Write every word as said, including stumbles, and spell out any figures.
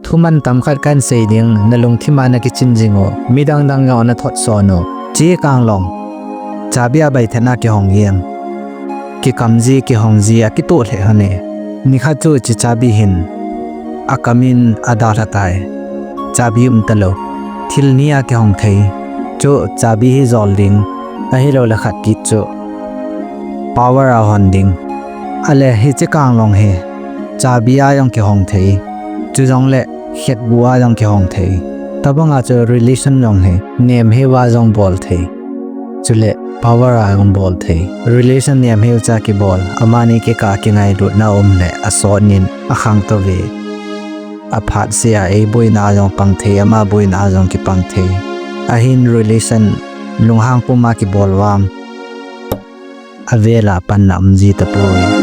Thuman tam khat kan sei ding, na lungthim a na kichin jing u, midang dang jong na thot son u. Chi kanglong, chabi a baithen a kihong jeng. Kikam ji, kihong ji a kitoh lheh hon e. Nikhat chu chi chabi hin akam in adalha tai. Chabi um talou. Thil ni a kihong thei. Chu chabi hi jol ding. Ahilou le khat kit chu power a hon ding. Ale hichi kanglong hi chabi a jong kihong thei. Chujongle khetbu a jong kihong thei. Tabang a chu relation jong hi nemheu a jong bol thei. Chule power a jong bol thei. Relation nemheu cha kibol. Amani kikah a kingailutna um le asot nin akhangtou ve. Aphat sea eiboina a jong pang thei, ama boina a jong kipang thei. Ahin relation lunghang pum a kibol vang, avel a panna um ji tapoi.